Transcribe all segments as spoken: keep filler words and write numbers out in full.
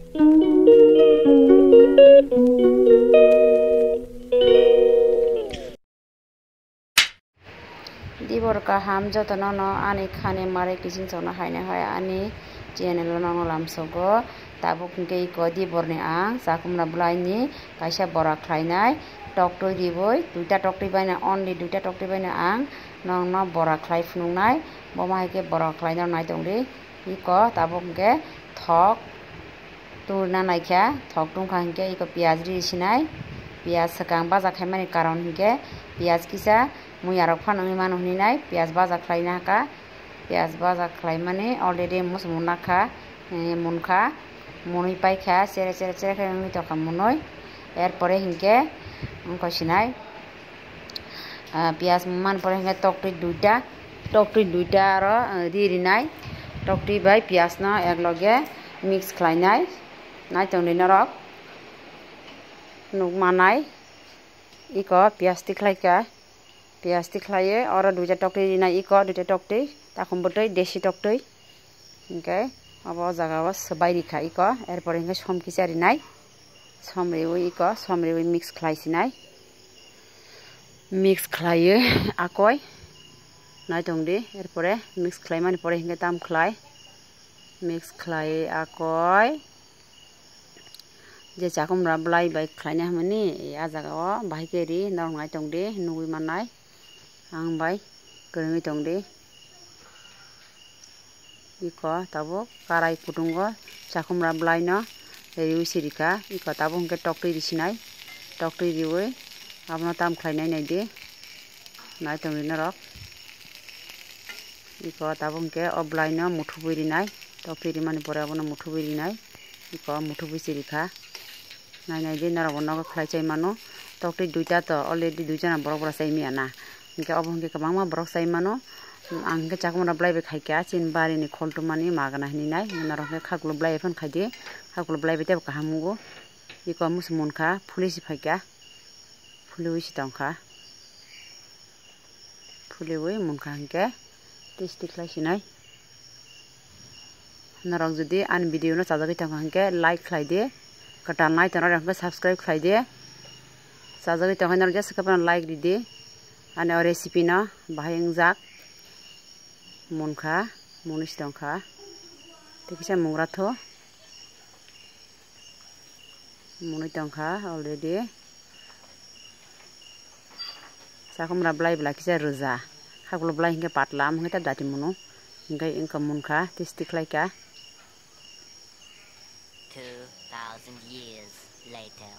Dibor kaham jotono no ani khani mare kiching chokna haino hai ani channel o nono lamsogo. Tabuk hinkhe iko diborni ang chakumra bwlaini kaisa bora khlainai toktwi riwi, duita toktwi baino, only duita toktwi baino ang nokno bora khlai phunuknai. Bomo hai khe bora khlaino nai tongdi. Iko tabuk hinkhe thok turna naikha, thok tungkha hinkhe iko piyaj ri sinai. Piyaj swkang baja khaimani karon hinkhe piyaj kisa muyarok phano wngwi mano hwnwi nai, piyaj baja khlaina hakha. Piyaj baja khlaimani already muchung nakha, eh, munkha, munwi paikha, chere chere chere khe wngwi tongkha munwi. Erpore hinkhe wngkha sinai. Ah, piyaj man pore hinkhe toktwi duita, toktwi duita aro, ah, ri rinai. Toktwi bai piyaj no ekloge mix khlainai. Naitongdi norok nuk manai. Iko piyaj tikhlai kha. Piyaj tikhlaiwi oro duita toktwi rinai, iko duita toktwi, takhum bwtwi, desi toktwi. Hinkhe obo o jaga o swbai rikha iko, erpore hinkhe som kisa rinai, som riwi iko, som riwi mix khlai sinai, mix khlaiwi akoi naitongdi, erpore mix khlaimani pore hinkhe tam khlai, mix khlaiwi akoi je chakumra bwlai bai khlaina hwnmani a jaga o bahai khe ri norok naitongdi, nugwi mannai. Ang bai kwrwngwi tongdi. Iko tabuk karai kutungo chakhumra bwlaino riwi sirikha. Iko tabuk hinkhe toktwi risinai. Toktwi riwi abono tam khlainai naidi. Naitongdi norok. Iko tabuk hinkhe o bwlaino muthubwi rinai. Toktwi rimani pore abono muthubwi rinai. Iko muthubwi sirikha. Nai nai di norok bo nogo khlai chai mano. Toktwi duita to already duijana borok bwra chai manya na. Hinkhe obo hinkhe kwbangma borok chai mano. Ang hinkhe chakhumra bwlai bai khaikha chini barini kholtomani magwna hinwi nai. Norok hinkhe khakluk bwlai bai phano khaidi. Khakluk bwlai bai teibo kaham wngo. Iko musu munkha phuli si phaikha. Phulwi si tongkha. Phulwi munkha hinkhe tasty khlai sinai. Norok jodi ani video no chajagwi tongkha hinkhe like khlai di, kwtal nai tongnai rok hinkhe subscribe khlai di, chajagwi tongkha norok jesa khe bono like ridi, ani o recipe no bahai wngjak munkha, munwi si tongkha, tei kisa mungra tho. Munwi tongkha already. Chakhumra bwlai bwla kisa rwja. Khakluk bwlai hinkhe patla, omo hinkhe ta dati munu. Hinkhe wngkha munkha, tasty khlaikha. Two thousand years later.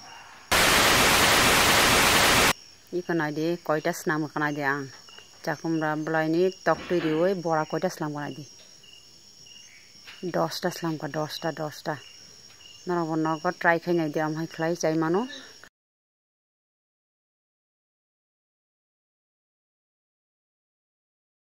Iko naidi, koita swnam kha naidi ang. Chakhumra bwlaini toktwi riwi bora koita swnam kha naidi. Dosta slamkha, dosta, dosta. Norokbo nogo try khai naidi, amhai khlai chai mano.